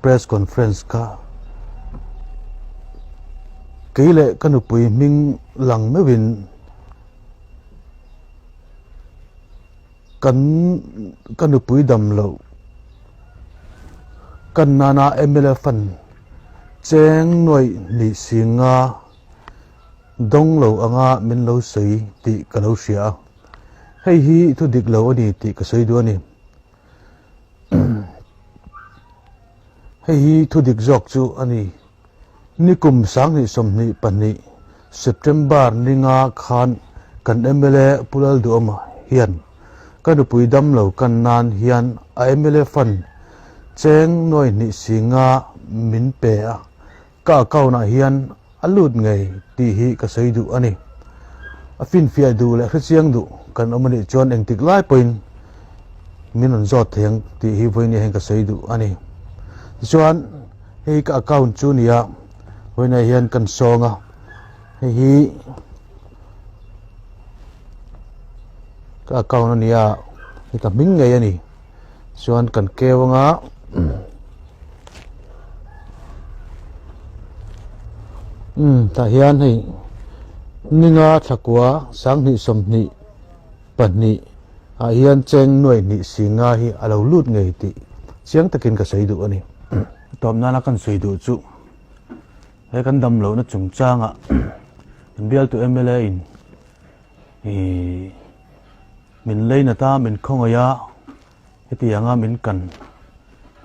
press conference kha kei leh ka nupui hming lang meuhin kan ka nupui dam loh kan nana mla fund cheng nuaih hnih singa dawng lo anga min lo sawi tih ka lo hria a, hei hi thu dik lo a ni tih ka sawi duh a ni. Hei hi thu dik zawk chu a ni. Nikum 2022 September ninga khan kan mla Pu Lalduhawma hian ka nupui damlo kan nan hian a mla fund cheng nuai hnih singa min pe a, ka account ah hian a lut ngei tih hi ka sawi duh a ni. A finfiah duh leh hrechiang duh kan awm a nih chuan engtik lai pawhin min rawn zawt thei ang tih hi vawiin hian ka sawi duh a ni. Tichuan hei ka account chu nia vawiinah hian kan sawng a, hei hi ka account a nia hei ka hming ngei a ni. Chuan kan keu anga umm tah hian hei ninga thlakua 2022 ah hian cheng nuai hnih singa hi a lo lut ngei tih chiang takin ka sawi duh a ni. Tawp nana kan sawi duh chu he kan dam lohna chungchangah kan bialtu mla in ihh Min lei nat a, min khawngaih a, heti anga min kan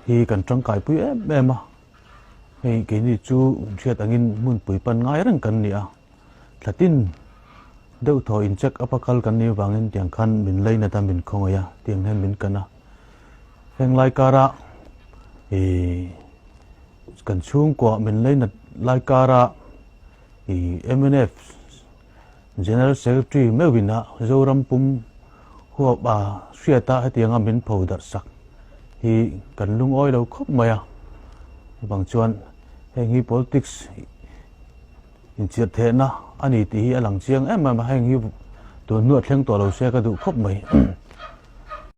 hi kan tangkaipui em em a, hei keini chu hriat angin hmunpui pan ngai reng kan ni a, thlatin deuh thaw in check up a kal kan nih avangin tiang khan min lei nat a, min khawngaih a, tiang hian min kan a, heng lai kara ih kan chhungkua min lei nat lai kara ih mnf General Secretary meuhin a Zoram pum huap a hriata hetianga min pho darh sak hi kan lungawi lo khawp mai a. Chuvang chuan heng hi politics inchirh thehna a ni tih hi a lang chiang em em a, heng hi tun hnuah thleng tawh lo se ka duh khawp mai.